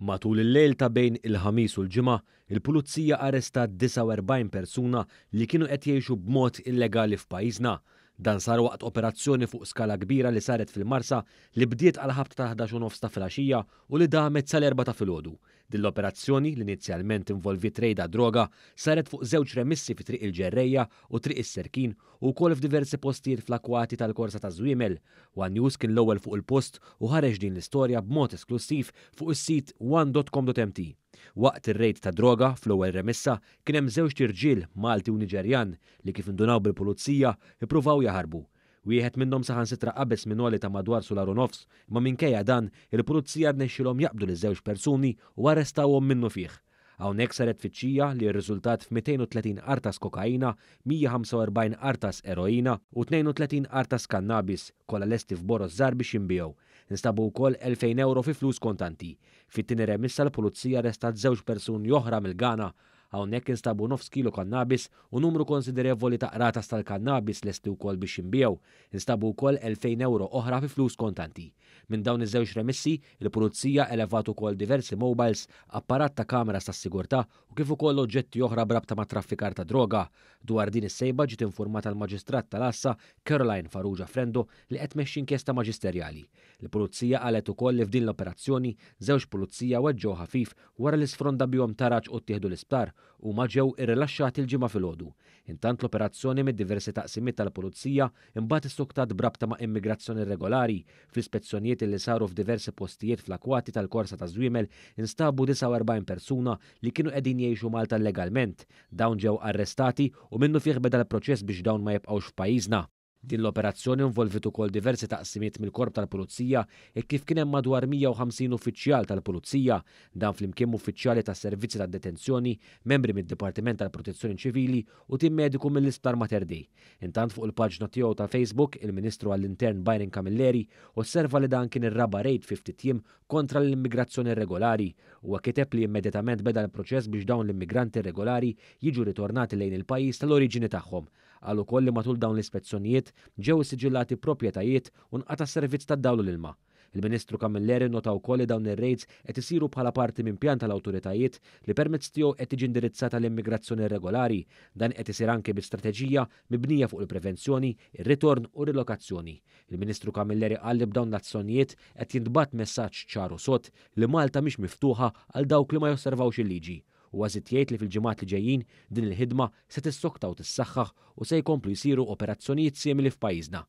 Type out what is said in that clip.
Matul il-lejl ta' bejn il-Ħamis u l-Ġimgħa, il-Pulizija arrestat 49 persuna li kienu qed jgħixu b'mod illegali f'pajjiżna. Dan sar waqt operazzjoni fuq skala kbira li saret fil-Marsa li bdiet għal ħabta tal-11:30 ta' filgħaxija u li damet sal-4 ta' filgħodu. Din l-operazzjoni, li inizjalment involviet rejd għad-droga, saret fuq żewġ remissi fi Triq il-Ġerrejja u Triq is-Serkin u wkoll f'diversi postijiet fl-akkwati tal-Korsa taż-Żwiemel. One News kien l-ewwel fuq il-post u ħareġ din l-istorja b'mod esklussiv fuq is-sit one.com.mt. Waqt ir-rejd tad-droga, fl-ewwel remissa, kien hemm żewġt irġiel, Malti u Niġerjan, li kif indunaw bil-pulizija, ippruvaw jaħarbu. Wieħed minnhom saħansitra qabeż minn għoli ta' madwar sular u nofs, imma minkejja dan, il-Pulizija rnexxielhom jaqbdu liż-żewġ persuni u arrestawhom minnufih. Hawnhekk saret tfittxija li rriżultat f'230 qartas kokaina, 145 qartas eroina u 32 qartas kannabis, kollha lesti f'boroż żgħar biex jinbiegħu. Instabu wkoll 2,000 ewro fi flus kontanti. Fit-tieni remissa l-Pulizija arrestat żewġ persuni oħra mill-Ghana. Hawnhekk instabu nofs kilo kannabis u numru konsiderevoli ta' qratas tal-kannabis lesti wkoll biex jinbiegħu. Instabu wkoll 2,000 ewro oħra fi flus kontanti. Minn dawn iż-żewġ remissi, il-Pulizija elevat ukoll diversi mobiles, apparat ta' kameras tas-sigurtà u kif ukoll oġġetti oħra b'rabta ma' traffikar ta' droga. Dwar din is-sejba ġiet infurmata l-Maġistrat tal-Għassa Caroline Farrugia Frendo li qed tmexxi inkjesta maġisterjali. Il-Pulizija qalet ukoll li f'din l-operazzjoni żewġ pulizija weġġgħu ħafif wara li sfronda bihom taraġ u ttieħdu l-isptar. Huma ġew irrilaxxati l-Ġimgħa filgħodu. Intant l-operazzjoni mid-diversi taqsimiet tal-Pulizija imbagħad issuktat b'rabta ma' immigrazzjoni irregolari. Fl-ispezzjonijiet li saru f'diversi postijiet fl-akkwati tal-Korsa taż-Żwiemel instabu 49 persuna li kienu qegħdin jgħixu Malta illegalment. Dawn ġew arrestati u minnufih beda l-proċess biex dawn ma jibqgħux f'pajjiżna. Din l-operazzjoni involviet ukoll diversi taqsimiet mill-Korp tal-Pulizija hekk kif kien hemm madwar 150 uffiċjal tal-Pulizija, dan flimkien m'uffiċjali tas-servizzi tad-detenzjoni, membri mid-Dipartiment tal-Protezzjoni Ċivili u tim mediku mill-Isptar Mater Dei. Intant fuq il-paġna tiegħu ta' Facebook, il-Ministru għall-Intern Byron Camilleri osserva li dan kien ir-raba' rejd fi ftit jiem kontra l-immigrazzjoni irregolari. Huwa kiteb li immedjatament beda l-proċess biex dawn l-immigranti irregolari jiġu ritornati lejn il-pajjiż tal-oriġini tagħhom. Qal ukoll li matul dawn l-ispezzjonijiet ġew issiġillati proprjetajiet u nqata' s-servizz tad-dawl u l-ilma. Il-Ministru Camilleri nnota wkoll li dawn ir-rejds qed isiru bħala parti minn pjan tal-awtoritajiet li permezz tiegħu qed tiġi indirizzata l-immigrazzjoni irregolari. Dan qed isir anke bi strateġija mibnija fuq il-prevenzjoni, ir-ritorn u r-rilokazzjoni. Il-Ministru Camilleri qal li b'dawn l-azzjonijiet qed jintbagħat messaġġ ċar u sod li Malta mhix miftuħa għal dawk li ma josservawx il-liġi. Huwa żied jgħid li fil-ġimgħat li ġejjin din il-ħidma se tissokta u tissaħħaħ u se jkomplu jsiru operazzjonijiet simili f'pajjiżna.